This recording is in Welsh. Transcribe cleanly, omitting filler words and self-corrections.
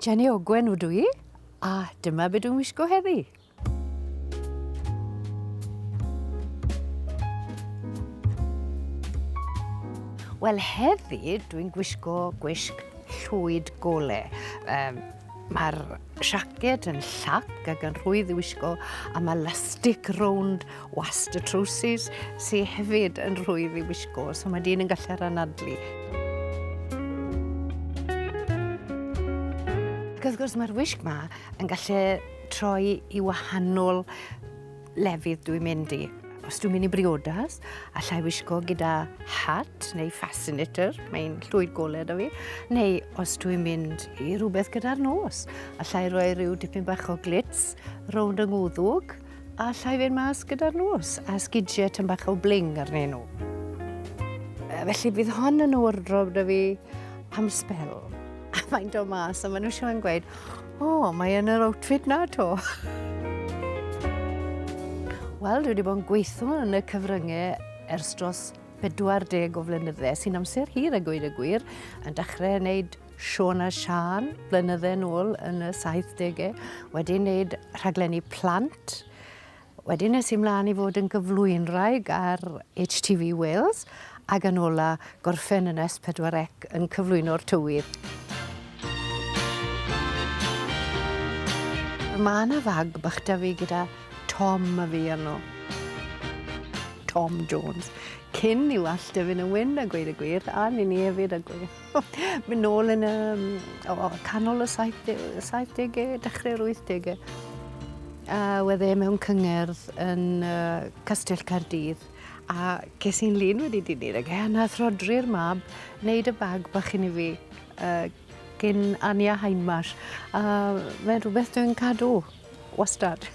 Jenny Ogwen ydw i, a dyma be dwi'n wisgo heddi. Wel, heddi dwi'n gwisgo gwisg llwyd gole. Um, Mae'r siaced yn llac ac yn rhwydd i wisgo, a mae lastig rownd wast y trowsus sy hefyd yn rhwydd i wisgo, so mae dyn yn gallu anadlu. Ac wrth gwrs mae'r wisg ma yn gallu troi i wahanol lefydd dwi'n mynd i. Os dwi'n mynd i briodas, allai wisgo gyda hat neu fascinator, mae'n llwyd golau da fi, neu os dwi'n mynd i rhywbeth gyda'r nos, allai roi rhyw dipyn bach o glitz rownd yng ngwddwg, a allai fynd mas gyda'r nos, a sgidiau tyn bach o bling arnyn nhw. Felly bydd hon yn wardrobe da fi am sbel. A mae'n dod mas a maen nhw siŵr yn gweud, o, oh, mae yn yr outfit na to. Wel, dwi wedi bod yn gweithio yn y cyfryngau ers dros 40 o flynydde, sy'n amser hir a gweud y gwir, yn dechrau wneud Siôn a Siân blynydde nôl yn y 70au, wedi wneud rhaglenni plant, wedyn es i mlaen i fod yn gyflwynwraig ar HTV Wales, ac yn ola gorffen yn S4C yn cyflwyno'r tywydd. Mae yna fag bach 'da fi gyda Tom a fi arno. Tom Jones. Cyn i wallt e fynd yn wyn a gweud y gwir, a ni hefyd a gweud. Mynd nôl yn y o, canol y 70au, dechrau'r 80au. A wedd e mewn cyngerdd yn uh, Castell Caerdydd. A ces i'n lun wedi dynnu ag e, a nath Rhodri'r mab wneud y bag bach i fi uh, gyn Anya Hindmarsh. A mae'n rhywbeth dwi'n cadw wastad.